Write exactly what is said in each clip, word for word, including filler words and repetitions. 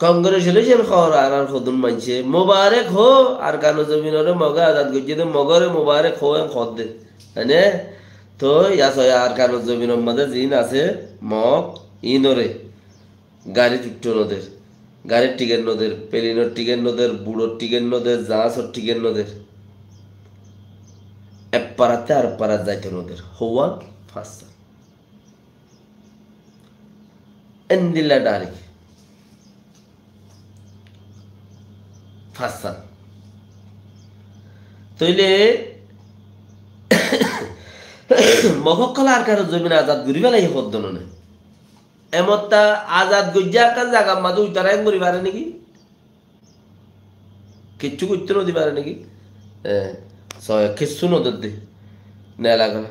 Congratulation hoór añárar hodún maincé. Mubarek hoó, Arkanor zominoré Mogé azad goijjé dé, Mogoré mubarek hoó, en hoódde. Mane, toi yá soó, Arkanor zominor mazé ziín asé, Mog, iínoré. Garit uiththó noder, garir tikét noder, pelinor tikét noder, buçor tikét noder, zaásor tikét noder. Ek parattú ar parat zaito noder. Houwá? Fañssal. Endilla dharik. Fañssal. Tóile Mog ókkole Arkanor zomin azad gorí felaiyé hoódde no né? Emotta azad goijjé ekkán zagar mazé uitará ek gorí fare néki? Kiccú goittó nodi fare néki? E, soó, kiccú nodedde. Nela gola.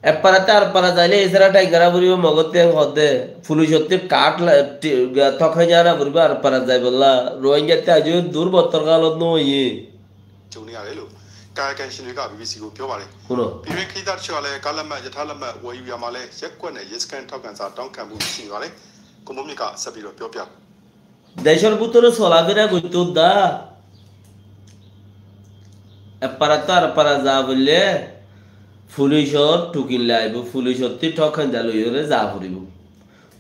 Ek parattú ar para zaile isara thaingara foribo, Mogottú en hoódde, fulicottú kart la-, ti-, ga-, tokain zana foribo, ar para zaibolla. Rohingyattu aijjó dur bottor halot no óiye. ကြုံနေရတယ်လို့ ကာယကံရှင်တွေက ဘီဘီစီကို ပြောပါတယ်။ Húno. ပြည်တွင်းခရီးသွားတချို့ကလည်း ကားလက်မှတ်၊ ရထားလက်မှတ် ဝယ်ယူရာမှာလည်း ရပ်ကွက်နဲ့ ရဲစခန်းထောက်ခံစာ တောင်းခံမှု ရှိနေပါတယ်။ ကိုမိုးမြင့်က ဆက်ပြီးတော့ ပြောပြပါ။ Decór bútore solafera goittó udda. Ek parattú ar para za foille, fulicor thukin laibo, fulicottú thokain za loiyóre za foribo.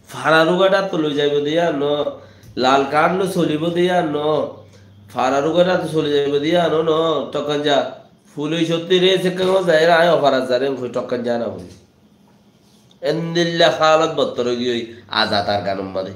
Farar ugatháttu loi zaibo de yían no, lal kart loi solibo de yían no, farar ugatháttu soli zaibo de yían no, no, thokain za. Fulicottú re sekke zaiyóre añí ofarat zaiyum hoi thokain za na foribo. Endilla halot bottor ói giyói azad Arkanor mazé.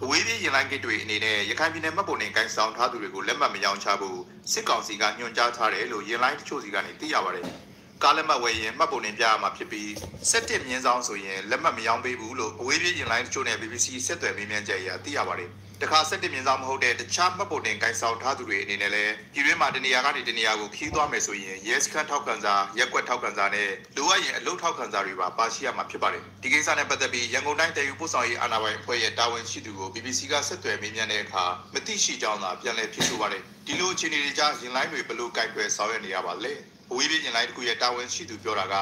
အဝေးပြေးယာဉ်လိုင်းဂိတ်တွေအနေနဲ့ ရခိုင်ပြည်နယ်မှတ်ပုံတင်ကိုင်ဆောင်ထားသူတွေကို လက်မှတ်မရောင်းချဖို့ စစ်ကောင်စီက ညွှန်ကြားထားတယ်လို့ ယာဉ်လိုင်းတချို့ဆီကနေ သိရပါတယ်။ ကားလက်မှတ်ဝယ်ရင် မှတ်ပုံတင်ပြရမှာဖြစ်ပြီး ဆယ့်တစ်မြင်းဆောင်ဆိုရင် လက်မှတ်မရောင်းပေးဘူးလို့ အဝေးပြေးယာဉ်လိုင်းတချို့နဲ့ ဘီဘီစီ ဆက်သွယ်မေးမြန်းချက်အရ သိရပါတယ်။ တခါ ဆယ့်တစ်မြင်းဆောင်မဟုတ်တဲ့ တခြားမှတ်ပုံတင်ကိုင်ဆောင်ထားသူတွေအနေနဲ့လည်း ပြည်တွင်းမှာ တစ်နေရာကနေ တစ်နေရာကို ခရီးသွားမယ်ဆိုရင် ရဲစခန်းထောက်ခံစာ၊ ရပ်ကွက်ထောက်ခံစာနဲ့ လိုအပ်ရင် အလုပ်ထောက်ခံစာတွေပါ ပါရှိရမှာဖြစ်ပါတယ်။ ဒီကိစ္စနဲ့ပတ်သက်ပြီး ရန်ကုန်တိုင်း သယ်ယူပို့ဆောင်ရေးအာဏာပိုင်အဖွဲ့ရဲ့ တာဝန်ရှိသူကို ဘီဘီစီက ဆက်သွယ်မေးမြန်းတဲ့အခါ မသိရှိကြောင်းသာ ပြန်လည်ဖြေဆိုပါတယ်။ ဒီလိုအခြေအနေတွေကြား ယာဉ်လိုင်းတွေ ဘယ်လိုကိုင်တွယ်ဆောင်ရွက်နေရပါသလဲ။ အဝေးပြေးယာဉ်လိုင်းတစ်ခုရဲ့ တာဝန်ရှိသူပြောတာက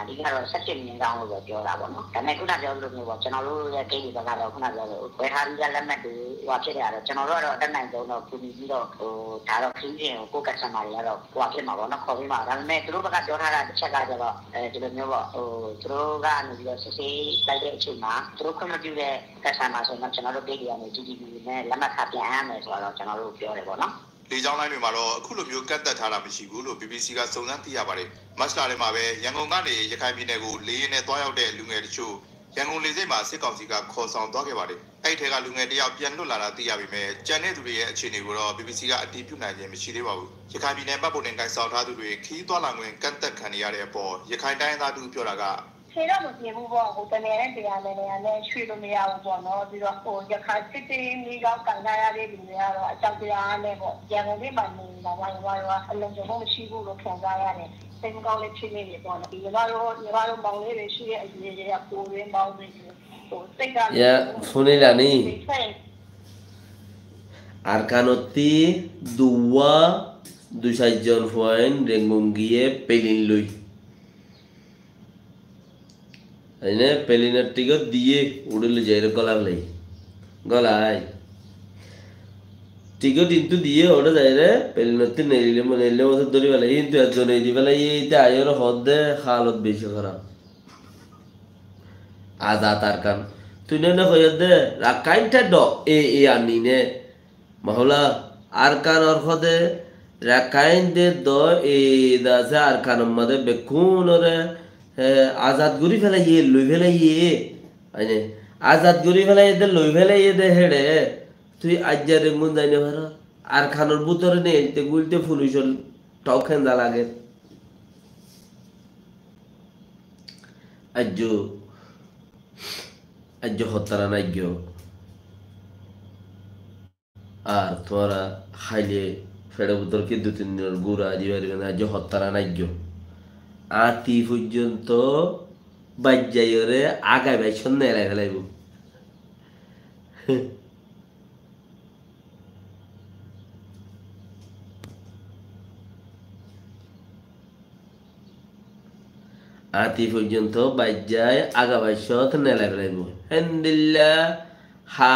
အဓိကတော့ ဆယ့်တစ်မြင်းဆောင်လို့ပဲ ပြောတာပေါ့နော်။ ဒါပေမဲ့ ခုနပြောသလိုမျိုးပေါ့၊ ကျွန်တော်တို့ရဲ့ ဂိတ်တွေဘက်ကတော့ ခုနပြောသလို ဝယ်ထားပြီးသားလက်မှတ်တွေ ဟိုဟာဖြစ်နေတာတော့ ကျွန်တော်တို့ကတော့ အတတ်နိုင်ဆုံးတော့ ကူညီပြီးတော့ ဟို၊ ဒါတော့ ခရီးစဉ်ကို ကိုယ့် customer တွေကတော့ ဟိုဟာဖြစ်မှာပေါ့နော်၊ ခေါ်ပေးမှာ။ ဒါပေမဲ့ သူတို့ဘက်က ပြောထားတာတစ်ချက်ကကျတော့ အဲ၊ ဒီလိုမျိုးပေါ့၊ ဟို၊ သူတို့ကနေပြီးတော့ စစ်ဆေးလိုက်တဲ့အချိန်မှာ သူတို့ခွင့်မပြုတဲ့ customer ဆိုရင်တော့ ကျွန်တော်တို့ ဂိတ်တွေကနေ G T B နဲ့ လက်မှတ်ခါ ပြန်အပ်ရမယ်ဆိုတော့ ကျွန်တော်တို့ ပြောတယ်ပေါ့နော်။ လေကြောင်းလိုင်းတွေမှာတော့ အခုလိုမျိုး ကန့်သတ်ထားတာ မရှိဘူးလို့ ဘီဘီစီက စုံစမ်းသိရပါတယ်။ မတ်လထဲမှာပဲ ရန်ကုန်ကနေ ရခိုင်ပြည်နယ်ကို လေယာဉ်နဲ့ သွားရောက်တဲ့ လူငယ်တချို့ ရန်ကုန်လေဆိပ်မှာ စစ်ကောင်စီက ခေါ်ဆောင်သွားခဲ့ပါတယ်။ အဲဒီထဲက လူငယ်တစ်ယောက် ပြန်လွတ်လာတာ သိရပေမဲ့ ကျန်တဲ့သူတွေရဲ့ အခြေအနေကိုတော့ ဘီဘီစီက အတည်ပြုနိုင်ခြင်း မရှိသေးပါဘူး။ ရခိုင်ပြည်နယ် မှတ်ပုံတင်ကိုင်ဆောင်ထားသူတွေ ခရီးသွားလာခွင့် ကန့်သတ်ခံနေရတဲ့အပေါ် ရခိုင်တိုင်းရင်းသားတစ်ဦး ပြောတာက ဖြေတော့မဖြေဘူးပေါ့။ ဟို၊ တစ်နေရာနဲ့တစ်နေရာ ရွှေ့လို့မရဘူးပေါ့နော်။ ပြီးတော့၊ ဟို၊ ရခိုင်စစ်ဆေးရေး လေးချောင်းကိုင်ထားရတဲ့လူတွေကတော့ အကြောက်တရားနဲ့ပေါ့၊ ရန်ကုန်မြို့မှာ နေနေတာက ညီမတို့က အလုံခြုံမှုမရှိဘူးလို့ ခံစားရတယ်။ စိတ်မကောင်းလည်း ဖြစ်မိတယ်ပေါ့နော်။ ညီမတို့၊ ညီမတို့ မောင်လေးတွေရှိတဲ့ အရွယ်တွေက ကိုယ်တွေ၊ မောင်တွေ၊ ဟို၊ စိတ်ကလည်း ယ ဖုန်းလေးလာနေ။ စိတ်ထဲ Arkanottú duwá, dui sair zon fuain Rengon giyé pelin loi. Aine pelinor tikot diyé, uçí loi zaiyóre gola felai. Golai. Tikot intú diyé, uçí zaiyóre pelinottú neilé, neilé mottor dóri felai. Kintu ekzone eri felai, ite aiyóre hoódde halot beci hóraf. Azad Arkan. Tui nene hoiyódde, Rakkain te do, e, e anine. Mahóla, Arkanor hóde, Rakkain de do, e, da asé Arkanor mazé bekkúnore, e, azad gorí felaiyé, loi felaiyé. Aine, azad gorí felaiyé de, loi felaiyé de héçe. Tui aijja Rengon zai no faro. Arkanor bútore neilté gúilté fulicor thók hénza lager. Aijjó, aijjó hottára naiggó. Ar tuáñra háile feçor bútore ki dui tin dinor gura di faribá né, aijjó hottára naiggó. Áñti foijjonto baijjaiyóre agai baissót nelai felaibó. Áñti foijjonto baijjai aga baissót nelai felaibó. Héndilla ha